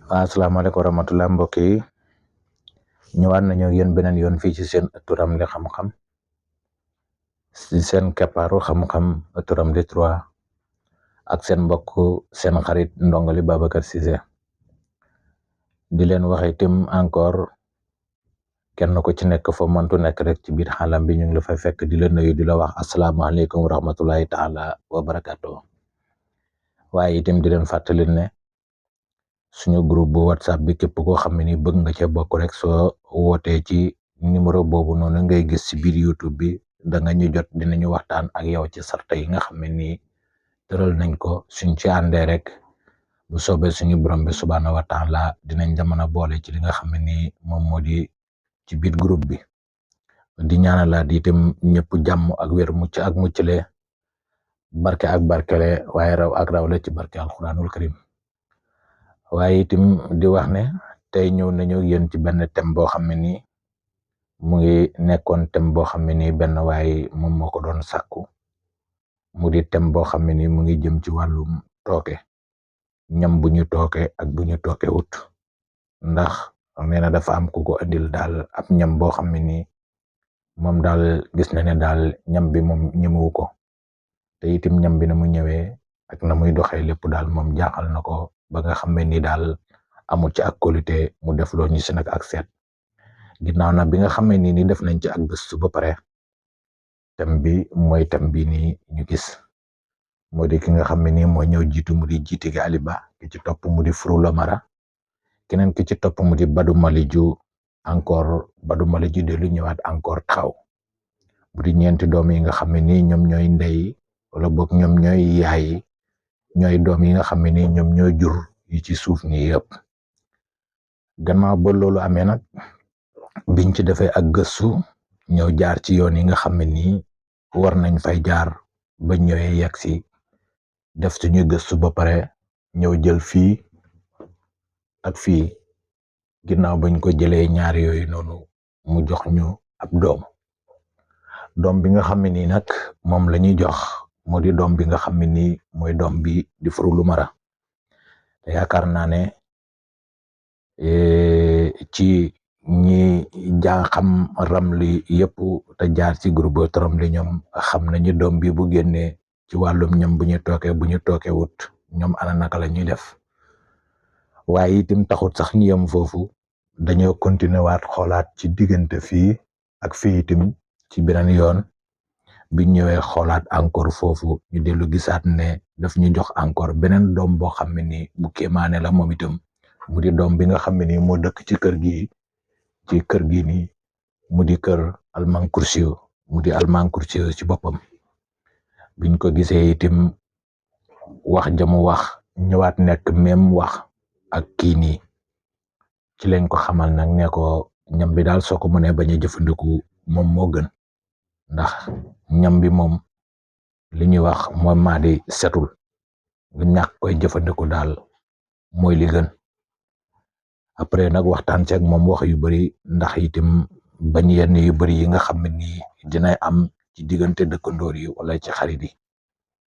asalaamaaleykum wa rahmatulah mbokk yi ñëwaat nañu ak yéen beneen yoon fii ci seen ëttu Ramli xam-xam ci seen keppaaru xam-xam ëttu Ramli 3 ak seen mbokk seen xarit ndongali Babacar Cissé di leen wax itam encore kenn ko ci nekk fa mëntu nekk rek ci biir xalam bi ñu ngi la fay fekk di la nuyu di la wax asalaamaaleykum wa rahmatulahi taala wa barakaatu waaye itam di leen fàttali ne suñu groupe bu WhatsApp bi képp koo xam ne ni bëgg nga cee bokk rek soo wootee ci numéro boobu noonu ngay gis ci biir YouTube bi da nga ñu jot dinañu waxtaan ak yow ci sarta yi nga xam ne nii tëral nañ ko suñ ci àndee rek bu soobee suñu borom bi subhaanahu wa taala dinañ jamono boole ci li nga xam ne nii moom moo di ci biir groupe bi di ñaanalaat itam ñëpp jàmm ak wér mucc ak muccle barke ak barkele waaye raw ak raw la ci barke alquranul karim waaye itam di wax ne tey ñëw nañu yéen ci benn thème boo xam ne nii mu ngi nekkoon thème boo xam ne nii benn waaye moom moo ko doon sàkku mu di thème boo xam ne nii mu ngi jëm ci wàllum tooke ñam bu ñu tooke ak bu ñu tooke wut ndax nee na dafa am ku ko andil daal ab ñam boo xam ne nii moom daal gis na ne daal ñam bi moom ñemewu ko te itam ñam bi na mu ñëwee ak na muy doxee lépp daal moom jaaxal na ko ba nga xam ne ni daal amul ci ak qualité mu def loo ñu si nag ak seet ginnaaw nag bi nga xam ne ni def nañ ci ak gëstu ba pare thème bi mooy thème bi nii ñu gis moo di ki nga xam ne nii mooy ñëw jiitu mu di Jiitige Aliba ki ci topp mu di Furula Mara keneen ki ci topp mu di Badu Maliju encore Badu Maliju de lu ñëwaat encore taxaw mu di ñeenti doom yi nga xam ne nii ñoom ñooy ndey wala boog ñoom ñooy yaay ñooy doom yi nga xam ne ni ñoom ñooy jur yi ci suuf nii yëpp gannaaw ba loolu amee nag biñ ci defee ak gëstu ñëw jaar ci yoon yi nga xam ne nii war nañ fay jaar ba ñëwee yegg si def suñuy gëstu ba pare ñëw jël fii ak fii ginnaaw bañ ko jëlee ñaari yooyu noonu mu jox ñu ab doom bi nga xam ne nii nag moom la ñuy jox moo di doom bi nga xam ne nii mooy doom bi di Furulu Mara te yaakaar naa ne ci ñi xam Ramli yëpp te jaar ci groupe Ramli ñoom xam nañu doom bi bu génnee ci wàllum ñam bu ñu tooke wut ñoom ana naka la ñuy def waaye itam taxut sax ñu yem foofu dañoo continuer waat xoolaat ci diggante fii ak fii itam ci beneen yoon bi ñëwee xoolaat encore foofu ñu dellu gisaat ne daf ñu jox encore beneen doom boo xam ne nii bu kéemaane la moom itam mu di doom bi nga xam ne nii moo dëkk ci kër gi nii mu di kër Almankursiyo mu di Almankursiyo ci boppam biñ ko gisee itam wax jamu wax ñëwaat nekk même wax ak kii nii ci leen ko xamal nag ne ko ñam bi daal soo ko mënee bañ a jëfandiku moom moo gën ndax ñam bi moom li ñuy wax mooy maa di setul nga ñàkk koy jëfandiku daal mooy li gën après nag waxtaan ceeg moom wax yu bari ndax itam bañ yenn yu bari yi nga xam ne nii dinay am ci diggante dëkkandoor yi wala ci xarit yi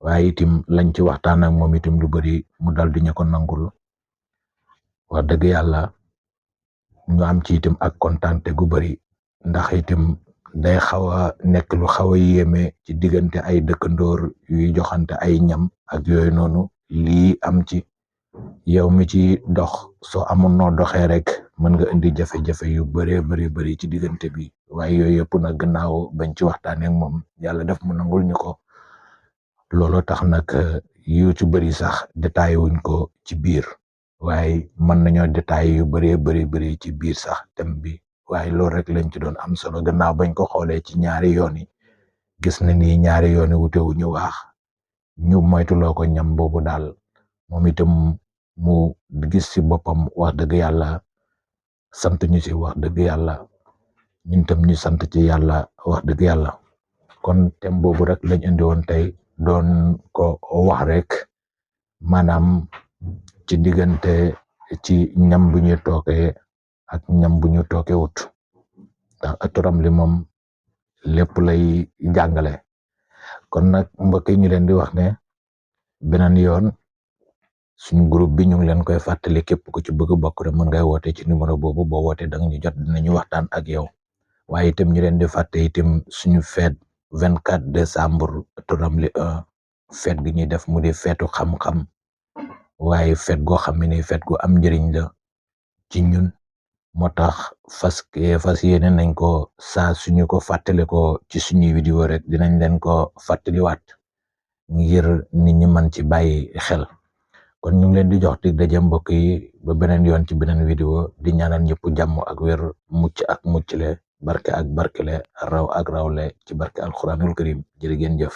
waaye itam lañ ci waxtaan ak moom itam lu bari mu dal di ñu ko nangul wax dëgg yàlla ñu am ci itam ak kontaante gu bari ndax itam day xaw a nekk lu xaw a yéeme ci diggante ay dëkkandoor yuy joxante ay ñam ak yooyu noonu lii am ci yow mi ci dox soo amoon noo doxee rek mën nga indi jafe-jafe yu bëree bari ci diggante bi waaye yooyu yëpp nag gannaaw bañ ci waxtaanee ak moom yàlla def mu nangul ñu ko loolu tax nag yu ci bëri sax détaillé wuñ ko ci biir waaye mën nañoo détaillé yu bari ci biir sax thème bi waaye loolu rek lañ ci doon am solo gannaaw bañ ko xoolee ci ñaari yoon yi gis na ni ñaari yoon yi wutewu ñu wax ñu moytuloo ko ñam boobu daal moom itam mu gis ci boppam wax dëgg yàlla sant ñu ci wax dëgg yàlla ñun tam ñu sant ci yàlla wax dëgg yàlla kon thème boobu rek lañ indi woon tey doon ko wax rek maanaam ci diggante ci ñam bu ñuy tookee ak ñam bu ñu tooke wut ndax ëttu Ramli moom lépp lay jàngale kon nag mbokk yi ñu leen di wax ne beneen yoon suñu groupe bi ñu ngi leen koy fàttali képp ku ci bëgg bokk rek mën ngay woote ci numéro boobu boo wootee da nga ñu jot dinañu waxtaan ak yow waaye itam ñu leen di fàtte itam suñu fête 24 décembre Ramli 1 fête gi ñuy def mu di feetu xam-xam waaye fête goo xam ne fête gu am njëriñ la ci ñun moo tax fas yéene nañ ko saa suñu ko fàttali ko ci suñuy vidéo rek dinañ leen ko fàttaliwaat ngir nit ñi mën ci bàyyi xel kon ñu ngi leen di jox dig daje mbokk yi ba beneen yoon ci beneen vidéo di ñaanal ñëpp jàmm ak wér mucc ak muccle barke ak barkele raw ak rawle ci barke alquranul karim jërë ngeen jëf